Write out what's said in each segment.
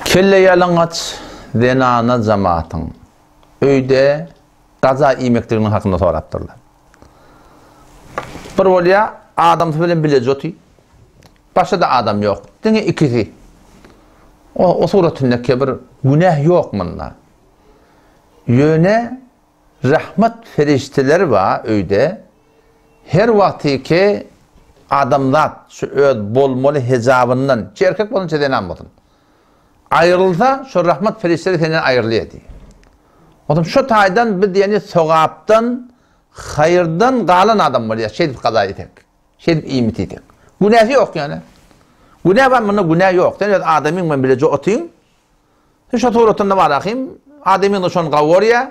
Kelle ýalaňaç zenana jamatyň öýde gaza iýmekliginiň hakynda sorapdyrlar. Bir bolýa adamsy bilen bileje oty. Başga-da adam ýok. Diňe ikisi. O, o suratynda bir günäh ýok munda. Ýöne Rahmat perişdeleri bar öýde, her wagtyky adamzat şu öz bolmaly hejabyndan, çi erkek bolsun, çi zenan bolsun, aýrylsa, şo rahmat perişdeleri senden aýrylýar diýýär. Onsoň şo taýdan biz ýene sogapdan, haýyrdan galan adam bolýar, şeýdip gaza etsek, şeýdip iýmit iýsek. Günäsi ýok ýöne. Günä bar, munda günä ýok. Sen öz adamyň bilen bileje otyň, Sen şo suratynda bar ahym, adamyň-da şony gawy görýär.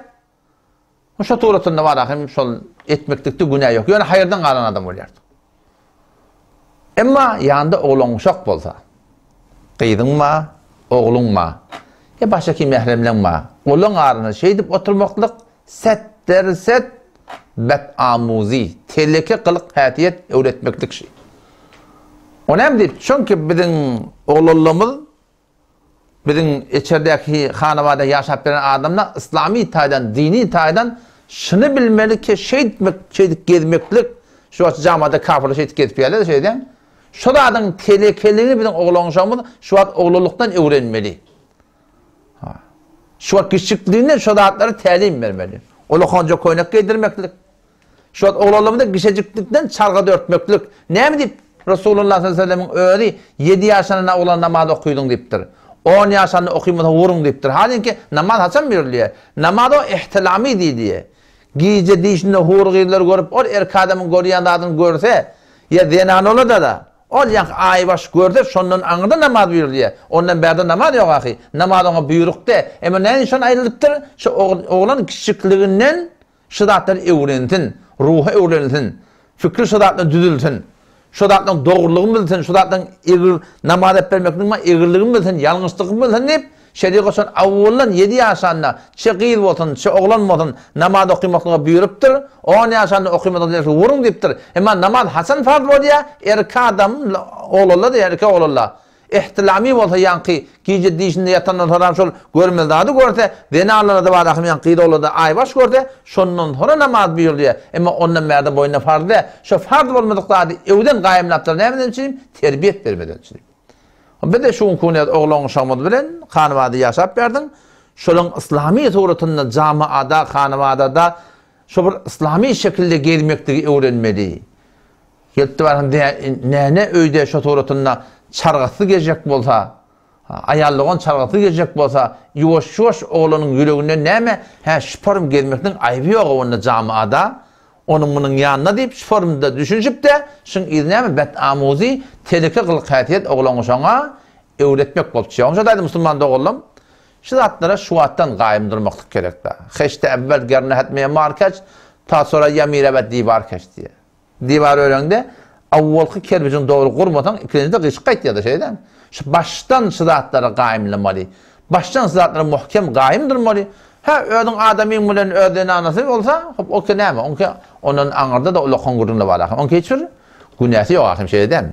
Şo suratynda bar ahym, şol etmeklikde günä ýok. Ýöne haýyrdan galan adam bolýar. Emma ýanda oglan-uşak bolsa, gyzyň bar, ogluň bar, ýa başga kim mähremleň bar, olaň arasynda şeýdip oturmaklyk set-der-set bet-amuzi, teleke gylyk-häsiýet öwretmeklik şi. O näme diýip, çünki biziň oglanlarymyz Biziň içerdäki hanabada ýaşap gelen adamlar yslamy taýdan, dini taýdan şuny bilmeli ki, şeýtmek, şeýdip gezmeklik, şu wagt jamada kafirler şeýdip gezip ýörler şeýdýän. Şo zadyň telekeligini biziň oglan-uşagymyz şu wagt oglanlykdan öwrenmeli. Ha. Şu wagt kiçjikliginden şo zatlary tälim bermeli. Ulakanca köýnek geýdirmeklik. Şu wagt oglanlarymyza gişejiklikden çarga dörtmeklik. Näme diýip, Resulullah sallallahu aleýhi we sellemiň özi ýedi ýaşanynda oglan namaz okydyň diýipdir. On ýaşanda okymasa uruň diýipdir. Halinki namaz haçan buýrulýar? Namaz o ihtilamy diýilýär. Gije dişinde hur gyzlary görüp ol erkek adamyň görýän zadyny görse, ýa zenan bolada-da, ol ýaňky aýbaş görse şondan aňyrda namaz buýrulýar. Ondan bärde namaz ýok ahy. Namaz oňa buýruk däl. Emma näme üçin aýrylypdyr? Şu oglan kiçjikliginden Şu zatlary öwrensin, ruhy öwrensin, fikri şu zatlar düzülsin, şu zatlaryň dogrulygyny bilsin, şu zatlaryň egr namaz edip bermekligiň egriligini bilsin, ýalňyşlygyny bilsin diýip, şerigat şony awwaldan ýedi ýaşanda, çe gyz bolsun, çe oglan bolsun, namaz okymaklyga buýrupdyr, on ýaşanda okymasa dersi uruň diýipdir. Emma namaz haçan farz bolýar? Erkek adam, oglanlar-da, erkek oglanlar. Ihtilamy bolsa ýaňky gije dişinde ýatandan soram şol görmeli zady görse, zenanlarda bar ahym ýaňky gyz oglanda aýbaş görse, şondan sora namaz buýrulýar. Emma ondan bärde boýnuna farz däl. Şo farz bolmadyk zady öwden gaýymlapdyr nämeden üçin? Terbiýet bermeden üçin. Biz-de şu günki gün oglan-uşagymyz bilen hanabada ýaşap bärdiň. Şolaň yslamy suratynda jamaada, hanabadada şo bir yslamy şekilde gezmekligi öwrenmeli. Gelipdi barham näne öýde şo suratynda çargasy gezjek bolsa, aýal dogan çargasy gezjek bolsa, ýuwaş-ýuwaş oglanyň ýüreginde näme, hä şu form gezmekniň aýby ýog-a onda jamaada, onuň munuň ýanynda diýip şu formda düşünişip-de, şuň yzy näme bet amuzy, teleke gylyk-häsiýet oglaňy şoňa öwretmek bolup çykýar. Oňşa daýza musulman doganlam, şu zatlara şu wagtdan gaýym durmaklyk gerek-dä. Heşde äwwel gernehet memar keç, ta sora ýamirewet diwar keç diýýär. Diwar öreňde awwalky kerpijiňi dogry gurmasaň, ikilenjide gyşyk gaýtýar-da, şeýle dälmi? Şu başdan şu zatlara gaýymlamaly. Başdan şu zatlara muhkem gaýym durmaly. Hä, özüň adamyň bilen öz zenanasy bolsa, hop, oňki näme? Oňki ondan aňyrda-da ulakan gürrüňler bar ahyryn. Oňki hiç bir günäsi ýok ahyryn, şeýle dälmi?